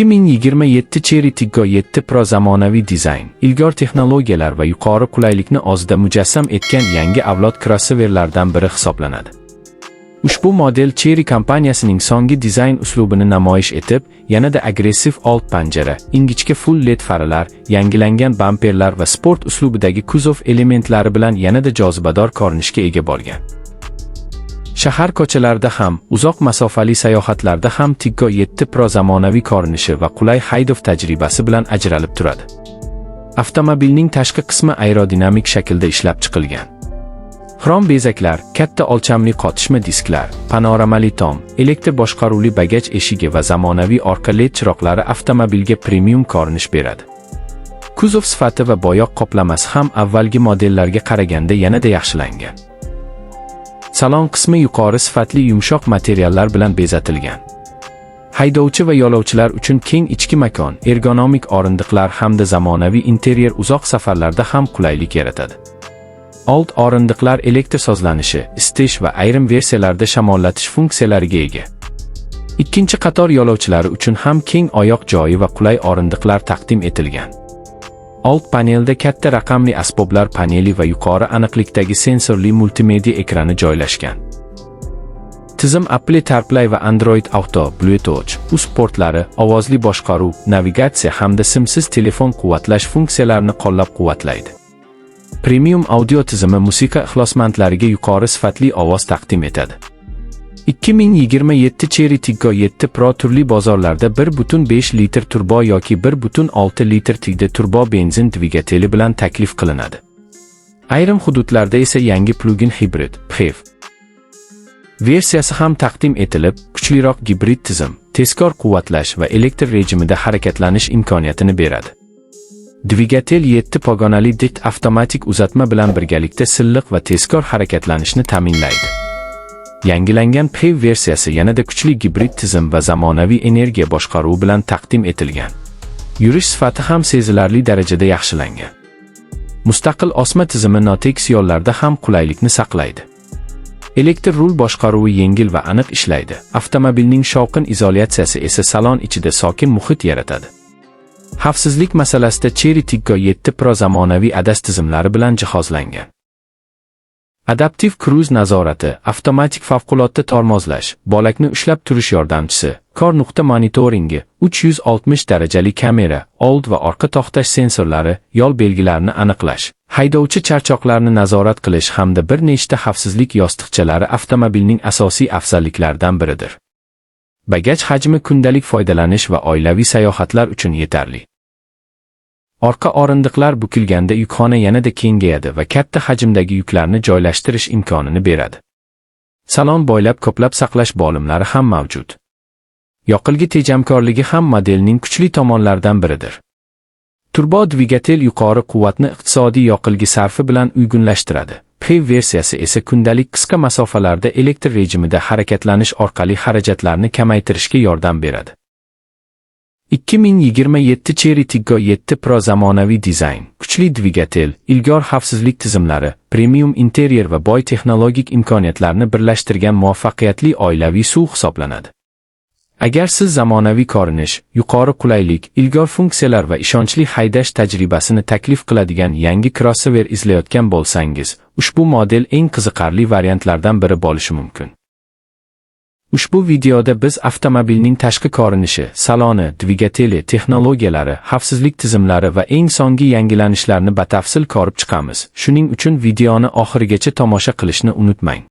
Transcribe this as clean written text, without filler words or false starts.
2027 Chery Tiggo 7 Pro zamonaviy dizayn, ilg'or texnologiyalar va yuqori qulaylikni o'zida mujassam etgan yangi avlod krossoverlardan biri hisoblanadi. Ushbu model Chery kompaniyasining so'nggi dizayn uslubini namoyish etib, yanada agressiv old panjara, ingichka full LED faralar, yangilangan bamperlar va sport uslubidagi kuzov elementlari bilan yanada jozibador ko'rinishga ega bo'lgan. Shahar ko'chalarida ham, uzoq masofali sayohatlarda ham Tiggo 7 Pro zamonaviy ko'rinishi va qulay haydov tajribasi bilan ajralib turadi. Avtomobilning tashqi qismi aerodinamik shaklda ishlab chiqilgan. Xrom bezaklar, katta o'lchamli qotishma disklar, panoramali tom, elektr boshqaruvli bagaj eshigi va zamonaviy orqa LED chiroqlari avtomobilga premium ko'rinish beradi. Kuzov sifati va bo'yoq qoplamasi ham avvalgi modellarga qaraganda yanada yaxshilangan. Salon qismi yuqori sifatli yumshoq materiallar bilan bezatilgan. Haydovchi va yo'lovchilar uchun keng ichki makon, ergonomik o'rindiqlar hamda zamonaviy interyer uzoq safarlarda ham qulaylik yaratadi. Old o'rindiqlar elektr sozlanishi, isitish va ayrim versiyalarda shamollatish funksiyalariga ega. Ikkinchi qator yo'lovchilari uchun ham keng oyoq joyi va qulay o'rindiqlar taqdim etilgan. Old panelda katta raqamli asboblar paneli va yuqori aniqlikdagi sensorli multimedia ekrani joylashgan. Tizim Apple CarPlay va Android Auto, Bluetooth, USB portlari, ovozli boshqaruv, navigatsiya hamda simsiz telefon quvvatlash funksiyalarini qo'llab-quvvatlaydi. Premium audio tizimi musiqa ixlosmandlariga yuqori sifatli ovoz taqdim etadi. 2027 Chery Tiggo 7 Pro turli bozorlarda 1.5 litr turbo yoki 1.6 litr TGDI turbo benzin dvigateli bilan taklif qilinadi. Ayrim hududlarda esa yangi plug-in hibrid PHEV versiyasi ham taqdim etilib, kuchliroq gibrid tizim, tezkor quvvatlash va elektr rejimida harakatlanish imkoniyatini beradi. Dvigatel 7 pog'onali DCT avtomatik uzatma bilan birgalikda silliq va tezkor harakatlanishni ta'minlaydi. Yangilangan PHEV versiyasi yanada kuchli gibrid tizim va zamonaviy energiya boshqaruvi bilan taqdim etilgan. Yurish sifati ham sezilarli darajada yaxshilangan. Mustaqil osma tizimi notekis yo'llarda ham qulaylikni saqlaydi. Elektr rul boshqaruvi yengil va aniq ishlaydi. Avtomobilning shovqin izolyatsiyasi esa salon ichida sokin muhit yaratadi. Xavfsizlik masalasida Chery Tiggo 7 Pro zamonaviy ADAS tizimlari bilan jihozlangan. Adaptiv kruiz nazorati, avtomatik favqulodda tormozlash, bo'lakni ushlab turish yordamchisi, kor nuqta monitoringi, 360 darajali kamera, old va orqa to'xtash sensorlari, yo'l belgilarini aniqlash, haydovchi charchoqlarni nazorat qilish hamda bir nechta xavfsizlik yostiqchalari avtomobilning asosiy afzalliklaridan biridir. Bagaj hajmi kundalik foydalanish va oilaviy sayohatlar uchun yetarli. Orqa o'rindiqlar bukilganda yukxona yanada kengayadi va katta hajmdagi yuklarni joylashtirish imkonini beradi. Salon bo'ylab ko'plab saqlash bo'limlari ham mavjud. Yoqilgi tejamkorligi ham modelning kuchli tomonlaridan biridir. Turbo dvigatel yuqori quvvatni iqtisodiy yoqilgi sarfi bilan uyg'unlashtiradi. PHEV versiyasi esa kundalik qisqa masofalarda elektr rejimida harakatlanish orqali xarajatlarni kamaytirishga yordam beradi. 2027 Chery Tiggo 7 Pro zamonaviy dizayn, kuchli dvigatel, ilg'or xavfsizlik tizimlari, premium interyer va boy texnologik imkoniyatlarni birlashtirgan muvaffaqiyatli oilaviy SUV hisoblanadi. Agar siz zamonaviy ko'rinish, yuqori qulaylik, ilg'or funksiyalar va ishonchli haydash tajribasini taklif qiladigan yangi crossover izlayotgan bo'lsangiz, ushbu model eng qiziqarli variantlardan biri bo'lishi mumkin. Ushbu videoda biz avtomobilning tashqi ko'rinishi, saloni, dvigateli, texnologiyalari, xavfsizlik tizimlari va eng so'nggi yangilanishlarni batafsil ko'rib chiqamiz. Shuning uchun videoni oxirigacha tomosha qilishni unutmang.